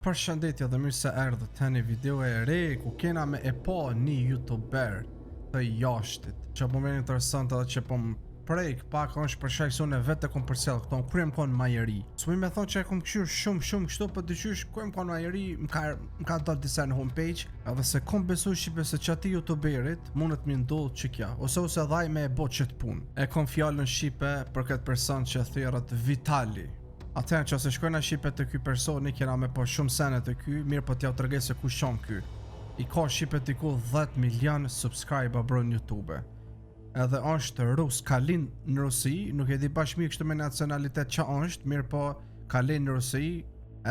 Përshëndetje dhe mirë se erdhët te një video e re ku kena me e pa një youtuber të jashtit që po më vjen interesant edhe që po më prek pak është për shkak se unë vetë e kom përcjell këto kur jam kon ma i ri. S'muj me thonë që e kom kqyr shumë shumë kështu, po diqysh kur jam kon ma i ri më ka më ka dalë disa në homepage, edhe s'e kom besu shqipe se qati youtuberit mundet mi ndodh që kja, ose ose dhaj me e bo qëtë punë. E kom fjalën shqipe për këtë person që thirret Vitali. Atëherë nëse shkojna shqipe te ky personi kena me pa shumë sene te ky, mirë po t'jau tregoj se kush qon ky. I ka shqipe diku 10 milion subscribe bro në Youtube. Edhe është rus, ka lind në Rusi, nuk e di bash mirë kështu me nacionalitet që është, mirë po ka lind në Rusi,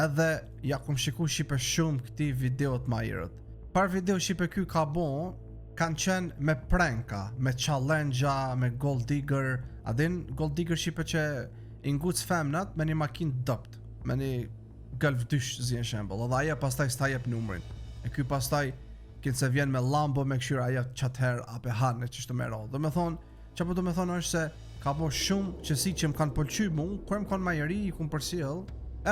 edhe ja kum shiku shqipe shumë këti videot ma herët. Par video shqipe ky ka bo, kanë qenë me pranka, me challenge-a, me gold digger, a din gold digger shqipe që i nguc femnat me një makinë dopt, me një Golf dysh zi në shembull, edhe ajo pastaj s'ta jep numrin. E ky pastaj kinë se vjen me Lambo me këshyr ajo qatëherë ape hanë që shtë me radhë. Do me thonë, që po do me thonë është se ka bo shumë që si që më kanë pëlqy mu, kur më kanë ma i ri, i kum përcjell,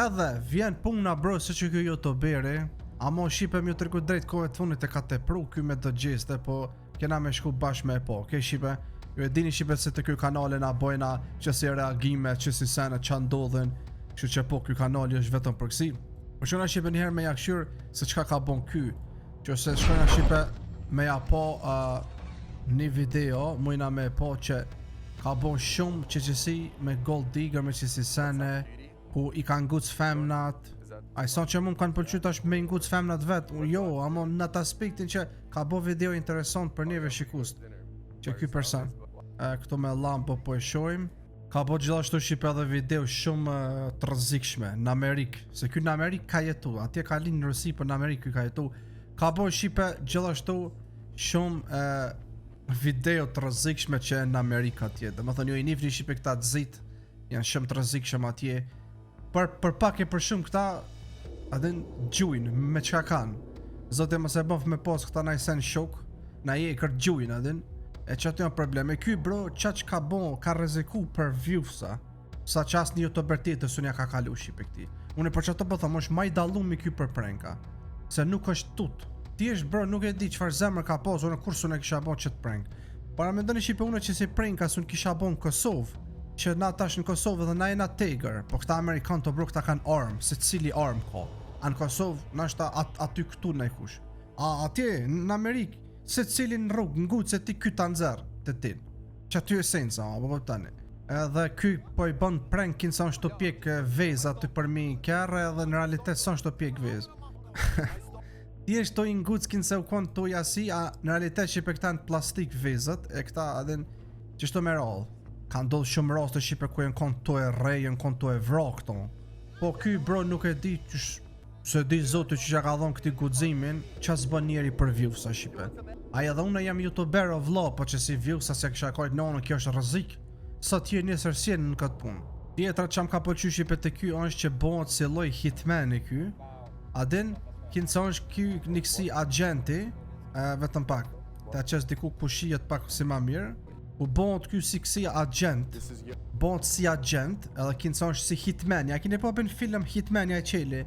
edhe vjen puna bro se që ky youtuberi, amo shqipe më ju tregu drejt kohë të fundit e ka tepru ky me do gjeste, po kena me shku bashkë me e po, okej shqipe? Ju e dini shqipe se të ky kanale na bojna që si reagime, që si sene që ndodhin, kështu që po ky kanali është vetëm për kësi. Po shkojna shqipe njëherë me ja këshyr se çka ka bon ky, që se shkojna shqipe me ja po uh, një video, mujna me po që ka bon shumë që qësi me gold digger, me qësi sene, ku i ka nguc femnat, Ai sa që mu më kanë pëlqy tash me nguc femnat vet, unë jo, amo në atë aspektin që ka bo video interesant për neve shikues që ky person. E, këto me lampo po e shohim. Ka bo gjithashtu shqipe edhe video shumë e, të rrezikshme në Amerikë, se ky në Amerikë ka jetu, atje ka lind në Rusi, po në Amerikë ky ka jetu. Ka bo shqipe gjithashtu shumë e, video të rrezikshme që në Amerikë atje. Dhe më thënë jo i nifni shqipe këta të zit, janë shumë të rrezikshëm atje. Për, për pak e për shumë këta A din gjujnë me çka kanë Zote mos e bëf me pos këta naj sen shok Na je kërë gjujnë a din E që aty janë probleme Ky bro qa që ka bo ka rreziku për viewsa Sa që asë një youtuber tjetër s'un ja ka kalu shqipe këti Unë për që ato po thom është ma i dallumi ky për pranka Se nuk është tut Thjesht bro nuk e di çfarë zemër ka pas Unë kur s'un e kisha bo qëtë prank Para mendoni shqipe unë që si pranka s'un kisha bo në Kosovë që na tash në Kosovë dhe na jena tegër, po këta amerikanë të bro këta kanë armë, se cili armë ka. A në Kosovë, nashta at, aty këtu në kush. A atje, në Amerikë, se cili në rrugë, nguc se ti ky ta nxerr të tin. Që aty esenca, apo kuptoni. Edhe ky po i bën prankin sa është të pjek vezë aty për mi kerre edhe në realitet sa është të pjek vezë. Thjesht to i nguckin se u kon to jasi, a në realitet që për këta në plastik vezët, e këta edhe që shto me radhë. Ka ndodhë shumë raste shqipe ku janë kon to e rrej, janë kon to e vra këto. Po ky bro nuk e di qysh se di zoti që ja ka dhënë këtij guximin, qa s'bën njeri për viewsa shqipe. A edhe unë jam youtuber o vlla, po që si viewsa s'ja kisha kajt nonën, kjo është rrezik. Sa t'je nesër s'jenë në këtë punë. Tjetra që më ka pëlqy shqipe te ky është që bëhet si lloj hitmani ky. A din, kinë se është ky një kësi agenti, e, vetëm pak, ta qes diku ku shihet pak si ma mirë, u bëhet ky si kësi agent, bëhet si agent, edhe kinë se është si hitman, ja kini po bën film hitman ja e qeli,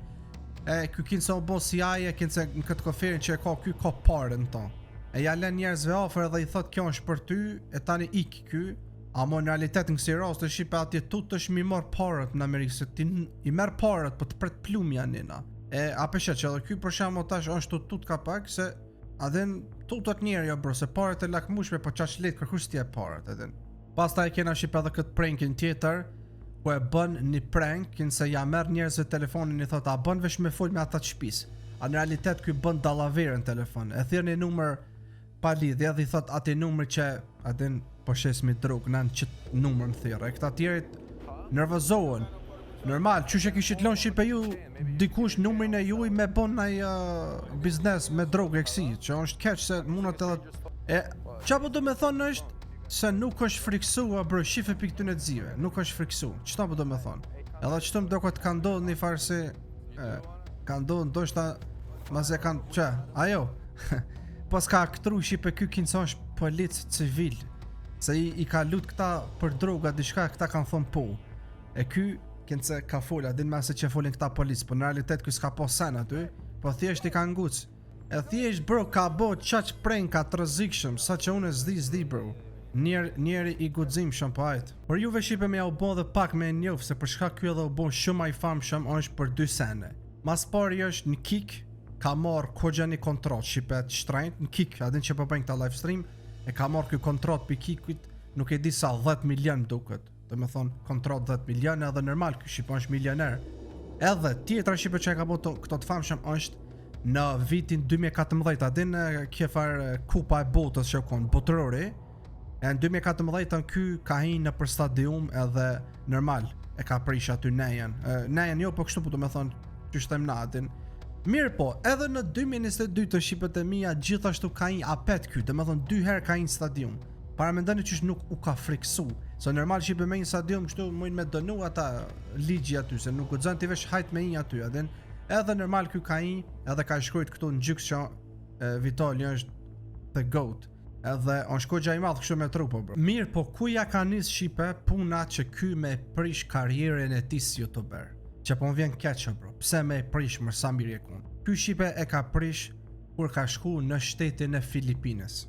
e ky kinë se u bo si ai, e kinë se në këtë koferin që e ka ky ka pare në to. E ja lën njerëzve afër edhe i thot kjo është për ty, e tani ik ky, Amo në realitet në kësi rast është shqipe atje tut është mi marr parët në Amerikë se ti i merr parët po të pret plumja nina. E a peshe që edhe ky për shembull tash është tu tut ka pak se a din tutet njeri jo bro se parët e lakmushme po qaq lehtë kërkush s'ti e parët edhe. Pastaj kena shqipe edhe këtë prankin tjetër ku e bën një prank kinse ja merr njerëzve telefonin i thot a bën vesh me fol me ata të shtëpisë. A në realitet ky bën dallaverë në telefon. E thirr një numër pa lidhje dhe i thot atë numri që a din po shesmi drog në në qëtë numër në thirrë. E këta tjerit nervozohen. Normal, qysh e kishit lënë shqipe ju dikush numrin e juj me bon naj uh, biznes me drogë e kësi, që është keq se mundet edhe e qa po do me thonë është se nuk është friksua bro, shife pikë të zive, nuk është friksu. Qëta po do me thonë? Edhe qëto më do ka ndodhë një farë si e, ka ndodhë ndoshta mas e kanë, që, ajo Pas ka aktru shqipe ky kinsa është polic civil Se i, i ka lut këta për droga diçka këta kanë thonë po E ky Kinse ka fol, a din me se që folin këta policë, po në realitet ky s'ka po sen aty, po thjesht i ka nguc. E thjesht bro ka bo qaq pranka të rrezikshëm, sa që unë s'di s'di bro. Njer, njeri i guximshëm po ajt. Por juve shqipe me jau bo dhe pak me e njof se për shka ky edhe u bo shumë ma i famshëm është për dy sene. Mas pari është në Kick, ka marr kogja një kontrat shqipe të shtrejt në Kick, a din që po bëjnë këta live stream, e ka marr ky kontrat pi Kickit, nuk e di sa 10 milion më duket. Do me thonë kontrat 10 milion edhe normal ky shqipe është milioner. Edhe tjetra shqipe që e ka bo të, këto të famshëm është në vitin 2014, a din e, kje farë e, kupa e botës që u konë, botërori, e në 2014 ky ka hi në për stadium edhe normal e ka prish aty nejen. E, Nejen jo, po kështu po do me thonë që them na, a din. Mirë po, edhe në 2022 të shqipet e mia gjithashtu ka hi apet ky, do me thonë dy herë ka hi në stadium. Para mendoni qysh nuk u ka friksu Se normal shqipe me një stadium kështu mujnë me dënu ata ligji aty Se nuk guxon ti vesh hajt me një aty a din Edhe normal ky ka hi edhe ka shkrujt këtu në gjyks që e, Vitali është the goat Edhe është kogja i madh kështu me trupo bro. Mirë po ku ja ka nis shqipe puna që ky me prish karrierën e tij si youtuber Që po më vjen keq o, bro Pse me prish mër sa mirë e kun Ky shqipe e ka prish kur ka shku në shtetin e Filipinës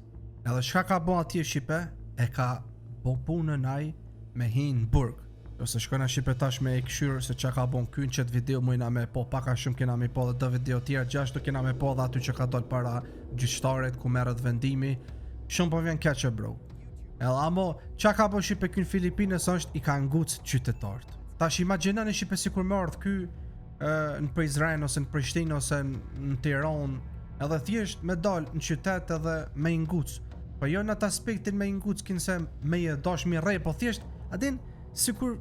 Edhe çka ka bo atje shqipe E ka bo punën ai me hi në burg Ose shkojna shqipe tash me e këshyrë se çka ka bon ky në qëtë video mujna me po pak a shumë kena me po dhe do video tjera gjithashtu kena me po dhe aty që ka dal para gjyqtarit ku merret vendimi Shumë po vjen keq e bro Edhe amo, çka ka bo shqipe ky në Filipinës është i ka nguc qytetarët Tash imagjinoni shqipe sikur me ardh ky e, në Prizren ose në Prishtinë ose në Tiranë edhe thjesht me dal në qytet edhe me i nguc Po jo në atë aspektin me i nguc kinse me i dash mi rrej, po thjesht, a din, sikur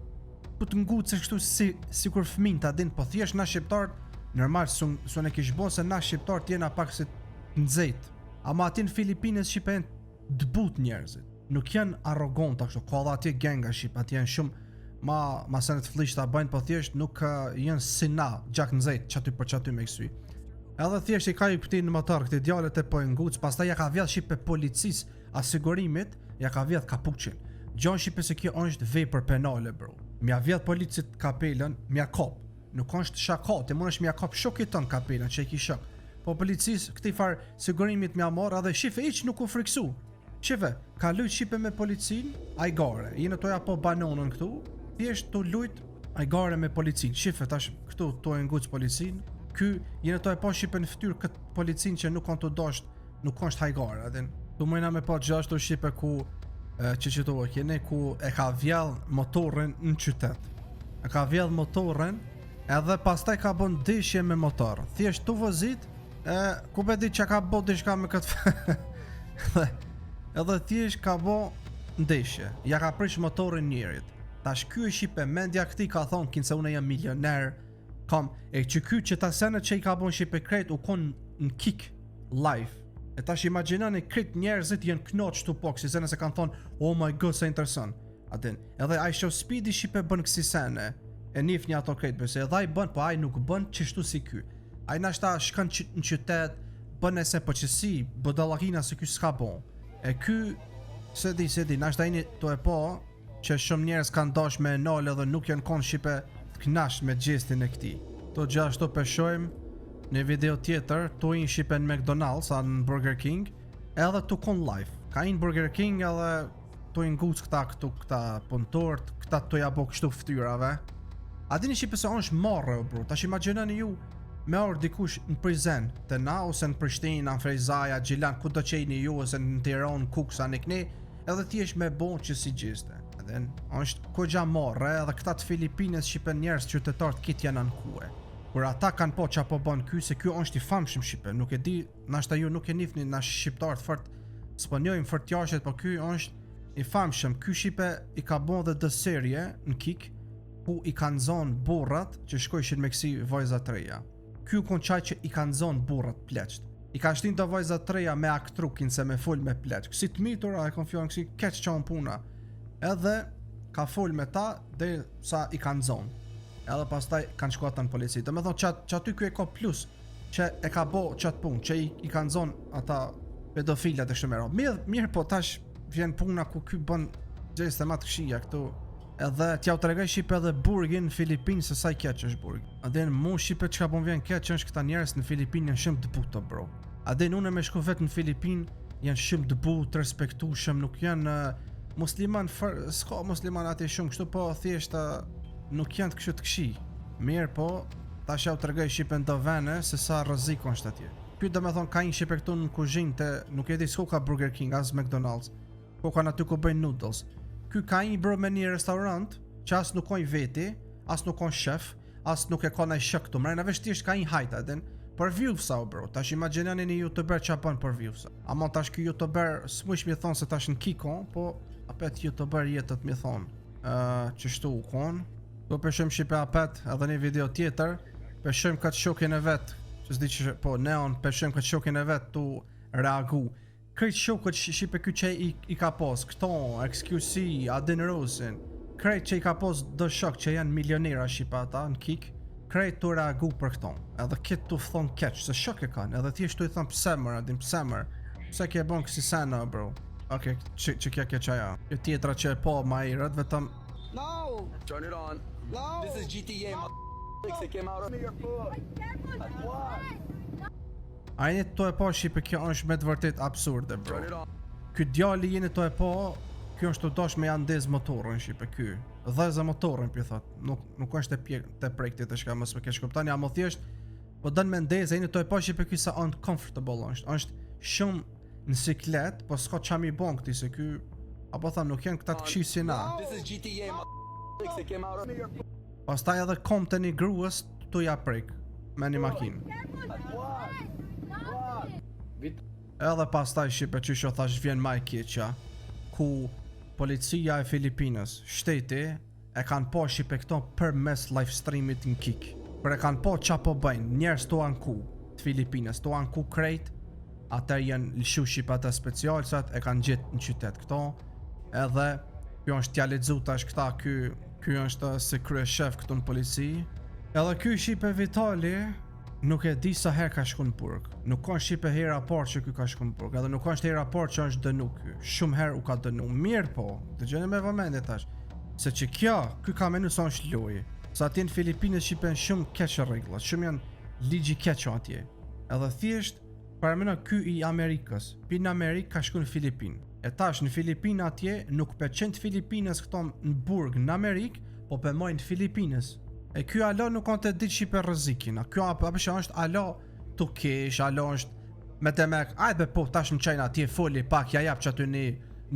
po të ngucësh kështu si sikur fëmin ta din, po thjesht na shqiptarët normal sun sun e kish bo se na shqiptarët jena pak si të nxehtë. Ama aty në Filipinës shqipe janë të butë njerëzit. Nuk janë arroganta kështu, ka edhe atje genga shqip, atje janë shumë ma ma senet flliqta bëjnë, po thjesht nuk uh, janë si na, gjak nxehtë, qaty për qaty me kësy. Edhe thjesht i ka i këti në motor këti djallet e po e nguc, pastaj ja ka vjedh shqipe policisë a sigurimit, ja ka vjedh kapuçin. Gjon shqipe se kjo është vepër penale, bro. Mja vjedh policit kapelën, mja kop. Nuk është shaka, ti mundesh mja kop shokit tën kapelën që e ki shok. Po policisë këti far sigurimit mja marr edhe shife hiç nuk u friksu. Shife, ka lujt shqipe me policin, ai gare. Jeni to ja po banonën këtu, thjesht tu lujt ai gare me policin. Shife tash këtu tu e nguc policin. Ky jeni to e po shqipe në fytyrë këtë policin që nuk kanë të dosht, nuk është hajgare, a din. Tu mujna me pa gjithashtu shqipe ku e, që që tu e keni ku e ka vjell motorin në qytet. E ka vjell motorin edhe pastaj ka bën ndeshje me motor. Thjesht tu vozit e ku be di që ka bo diçka me këtë edhe, edhe thjesht ka bo ndeshje. Ja ka prish motorin njerit. Tash ky e shqipe mendja këtij ka thonë kinse unë jam milioner kam e që ky që ta senet që i ka bon shqipe krejt u kon në Kick live. E tash imagjinoni krejt njerëzit janë knaq tu po kësi sene se kanë thonë oh my god sa interesant. A din, edhe ai show speedi shqipe bën kësi sene. E nif një ato krejt bëse edhe ai bën, po ai nuk bën qështu si ky. Ai nashta shkon që, në qytet, bën e se po që si, budallakina se ky s'ka bon. E ky, se di, se di, nashta jeni to e po, që shumë njerëz kanë dash me e nal edhe nuk janë konë shqipe të knash me gjestin e këtij. To gjithashtu peshojmë në video tjetër, tu in shqipe në McDonald's, a në Burger King, edhe tu kon live. Ka in Burger King edhe tu i nguc këta këtu, këta punëtorët, këta tu ja bo kështu fytyrave. A dini shqipe se është marrë, o bro, tash imagjinoni ju me ardh dikush në Prizren të na ose në Prishtinë, në Ferizaj, Gjilan, ku do qeni ju ose në Tiranë, Kukës, a në këne, edhe thjesht me bon që si gjeste. Edhe është kogja marre, edhe këta të Filipinës shqipe njerëz qytetarët kitë janë ankue. Kur ata kanë po qa po bën ky, se ky është i famshëm shqipe, nuk e di, nashta ju nuk e nifni na shqiptarët fort, s'po njohim fort jashet, po ky është i famshëm. Ky shqipe i ka bon dhe dë serie në Kick, ku i kanë zonë burrat që shkojshin me kësi vajza të reja. Ky u kon qaj që i kanë zonë burrat pleqt. I ka shtin të vajza të reja me aktru kinse me fol me pleq. Kësi të mitura e kon fjalën kësi keq qan puna. Edhe ka fol me ta dhe sa i kanë zonë. Edhe pastaj kanë shkuar ata në polici. Do me thonë që, që aty ky e ka plus që e ka bo qatë punë, që i, i kanë zonë ata pedofilat e kështu me radhë. Mirë, mirë po tash vjen puna ku ky bën gjeste më të këqija këtu. Edhe t'ja u tregoj shqipe edhe burgin në Filipin se sa i keq është burg. A din mu shqipe çka po më vjen keq është këta njerëz në Filipin janë shumë të butë bro. A din unë me shku vetë në Filipin janë shumë të butë, të respektueshëm, nuk janë musliman fër, s'ka musliman aty shumë kështu po thjesht nuk janë të kështu të këqij. Mirë po, tash ja u tregoj shqipe në do vene se sa rrezik është atje. Ky do me thonë ka një shqipe këtu në kuzhinë të nuk e di s'ku ka Burger King as McDonald's. Po kanë aty ku bëjnë noodles. Ky ka një bro me një restaurant që as nuk ka një veti, as nuk ka shef, as nuk e ka ndaj shok këtu. Mrena veç thjesht ka një hajt atë. Për viewsa o bro, tash imagjinoni një youtuber që bën për viewsa. Ama tash ky youtuber s'mush mi thonë se tash në Kiko, po apet youtuber jetët mi thonë. Uh, qështu u kon. Do peshojmë shqipe apet edhe një video tjetër. Peshojmë këtë shokin e vet, që s'di që po Neon peshojmë këtë shokin e vet tu reagu. Krejt shokët shqipe ky që i, i ka pos, këto, XQC, Adin Rosin, krejt që i ka pos do shok që janë milionera shqipe ata në Kik, krejt tu reagu për këto, edhe këtë tu thon keq, se shok e kanë, edhe thjesht tu i thon pse mër, Adin, pse mër, pse ke bon kësi sena, bro. Okej, që, që kjo kjo qaja. Kjo tjetra që e po ma i rët, vetëm No! Turn it on. No! This is GTA. Mother- It came out of your foot. What? A jeni të e po shqipe kjo është me të vërtet absurde bro. Turn it on. Ky djali jeni të e po, kjo është të dosh me ja ndez motorën shqipe ky. Dheze motorën pi thot. Nuk nuk është e pjek të prekti të shka mos më keq kuptoni, ama thjesht po dën me ndez, jeni të e po shqipe ky sa uncomfortable është. Është shumë në siklet, po s'ka qa mi bon këti se ky apo tham nuk janë këta të këqij si na. This is GTA. Mother- It came out of your foot. Pastaj edhe kom të një gruas tu ja prek me një makinë. What? What? Edhe pastaj shqipe që sho thash vjen ma e keqja Ku policia e Filipinës, shteti E kanë po shqipe këto për mes live streamit në Kik Për e kanë po qa po bëjnë, njerës tu anku të Filipinës, tu anku krejt Ata janë lëshu shqipe ata specialsat, e kanë gjetë në qytet këto Edhe kjo është t'ja lexu tash këta, ky, ky është si krye shef këtu në polici Edhe ky shqipe Vitali nuk e di sa herë ka shku në burg. Nuk ka shqipe hera parë që ky ka shku në burg, edhe nuk është hera parë që është dënu ky. Shumë herë u ka dënu. Mirë po, dëgjoni me vëmendje tash. Se që kjo, ky ka menu sa është lojë. Sa atje në Filipinës shqipe janë shumë keq rregullat, shumë janë ligji keq atje. Edhe thjesht paramendo ky i Amerikës, pi në Amerikë ka shku në Filipin. E tash në Filipin atje nuk pe qenë të Filipinës këto në burg në Amerikë, po pe mojnë të Filipinës. E ky alo nuk ka të ditë shqipe rrezikin. A kjo apo apo që është alo tu kesh, alo është me demek, ajde be po tash më qajnë atje foli pak, ja jap që aty një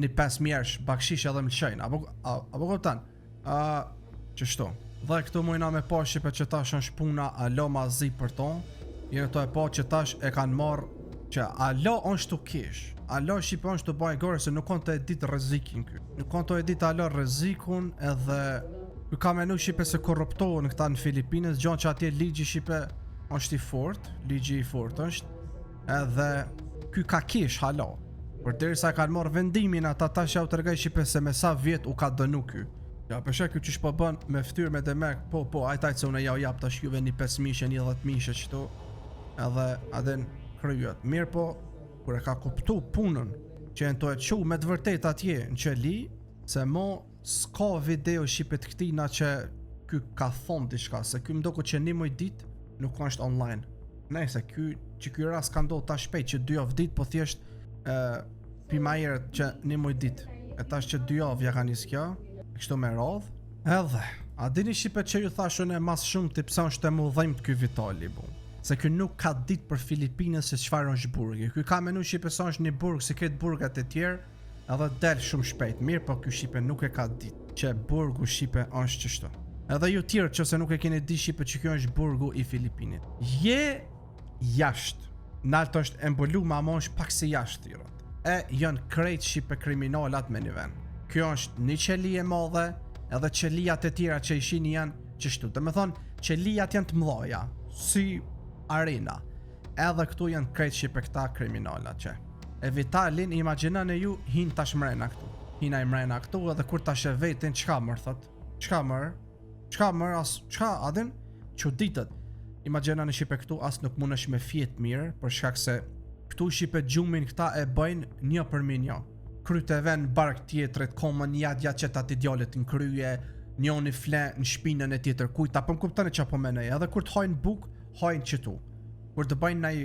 një 5 mjersh bakshish edhe më qajnë. Apo a, apo kupton? A qështu. Dhe këtu mujna me pa shqipe që tash është puna alo ma zi për ton. Jeni to e pa që tash e kanë marrë që alo është tu kesh. Alo shqipe është tu baj gore se nuk kanë të e ditë rrezikin ky. Nuk kanë të e ditë alo rrezikun edhe Ky ka menu shqipe se korruptohen këta në Filipinës, gjon që atje ligji shqipe është i fort, ligji i fort është, edhe ky ka kesh hala. Por derisa kanë marrë vendimin ata tash ja u tregoj shqipe se me sa vjet u ka dënu ky. Ja, për shkak ky qysh po bën me fytyrë me demek, po po, ai tajt se unë ja u jap tash juve një 5 mijëshe, një 10 mijëshe qëtu. Edhe adin kryet. Mirë po, kur e ka kuptu punën që janë to e qu me të vërtet atje në qeli, se mo s'ka video shqipe të këtina që ky ka thonë diçka, se ky më doku që një muj ditë nuk është online. Nëse ky që ky rast ka ndodhur tash shpejt që dy javë ditë, po thjesht ë pi ma herët që një muj ditë. E tash që dy javë ja ka nis kjo, e kështu me radh. Edhe, a dini shqipe që ju thash unë mas shumë të pse është e mu dhëmt ky Vitali bu. Se ky nuk ka ditë për Filipinën se çfarë është burgi. Ky ka menu shqipe se është një burg si këtë burgat e tjerë, edhe del shumë shpejt. Mirë, po ky shqipe nuk e ka ditë që burgu shqipe është qështu. Edhe ju tjerë që se nuk e keni di shqipe që kjo është burgu i Filipinit. Je jashtë. Nalt është e mbulu, ma mo është pak si jashtë thirrët. E janë krejt shqipe kriminalat me një vend. Kjo është një qeli e madhe, edhe qelijat e tjera që i shini janë qështu. Dhe me thonë, qelijat janë të mëdhaja, si arena. Edhe këtu janë krejt shqipe këta kriminalat që. E Vitalin, imagjinoni ju, hin tash mrena këtu. Hina i mrena këtu edhe kur tash e vetin, çka mër, thot? Çka mër? Çka mër, as, çka, adin? Çuditët. Imagjinoni shqipe këtu as nuk mundesh me fjet mirë, për shkak se këtu shqipe gjumin këta e bëjnë një për mi një. Kryt e ven bark tjetrit, komën ja qet ati djalit në krye, njoni fle në shpinën e tjetër kujt, apo më kuptoni çfarë po menoj, edhe kur të hajnë buk, hajnë qëtu. Kur të bëjnë naj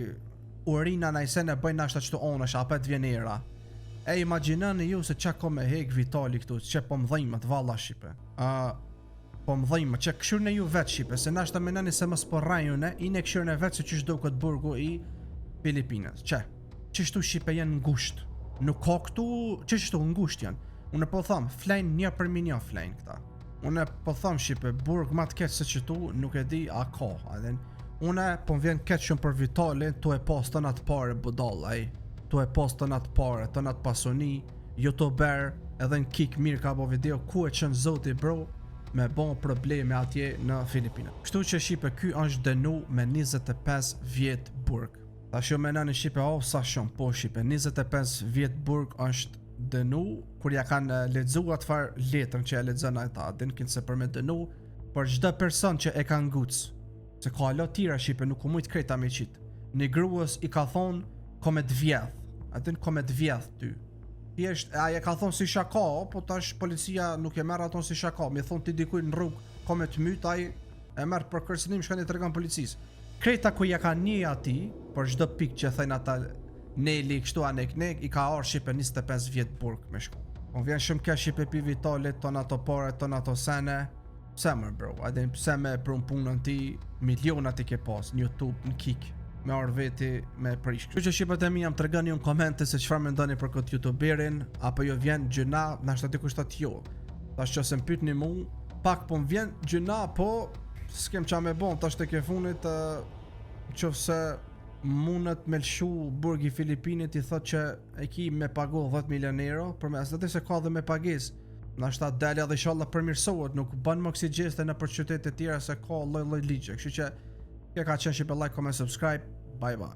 urina naj sen e bëjnë nashta qëtu onësh, apet vjen era. E imagjinoni ju se qa ko me hek Vitali këtu, që po më dhëjmët, valla shqipe. Po më dhëjmët, që këshyrën e ju vetë shqipe, se nashta menoni se mos po rrajune, i ne këshyrën e vetë se qysh do këtë burgu i Filipinës. Që, qështu shqipe janë ngusht. Nuk ka këtu, qështu ngusht janë. Unë po tham, flejnë një për mi një flejnë këta. Unë po tham shqipe, burg ma të keq se qëtu, nuk e di a ka. Edhe unë po më vjen keq shumë për Vitalin, tu e pas të atë pare budall ai. Tu e pas të atë pare, të atë pasuni, youtuber, edhe në Kick mirë ka bo video, ku e qënë zoti bro, me bo probleme atje në Filipine. Kështu që shqipe, ky është dënu me 25 vjet burg. Tash jo menoni shqipe, oh sa shumë, po shqipe, 25 vjet burg është dënu, kur ja kanë lexu atë farë letrën që e lexon ata, din kinë se për me dënu, për çdo person që e ka nguc, se ka alo tjera shqipe, nuk u mujt krejta me qit. Një gruës i ka thonë, ko me t'vjedh, a din ko me t'vjedh ty. Thjesht, ai e ka thonë si shaka, po tash policia nuk e merr aton si shaka. Mi thonë ti dikujt në rrugë, ko me të myt, ai e merr për kërcënim, shkon i tregon policisë. Krejta ku ja ka një ati, për çdo pikë që thënë ata Neli kështu a nek nek, i ka ardhur shqipe 25 vjet burg me shku. Po vjen shumë keq shqipe pi Vitalit, ton ato pare, ton ato sene. Pse më bro, a din pse me prun punën ti, milionat i ke pas në YouTube, në Kick, me ardh veti me prish. Kështu që shqipet e mi jam tregoni ju në komente se çfarë mendoni për këtë youtuberin, apo jo vjen gjyna, nashta dikush thotë jo. Tash që se më pyetni mu, pak po më vjen gjyna, po s'kem qa me bon, tash tek e funit, qofse mundet me lëshu burgi Filipinit i thot që e ki me pagu 10 milion euro, për me asë se ka dhe me pagesë. Nashta dalja dhe inshallah përmirësohet, nuk bën më kësi gjeste në për qytete tjera se ka lloj lloj ligje. Kështu që kjo ka qenë shqipe, like, comment, subscribe. Bye bye.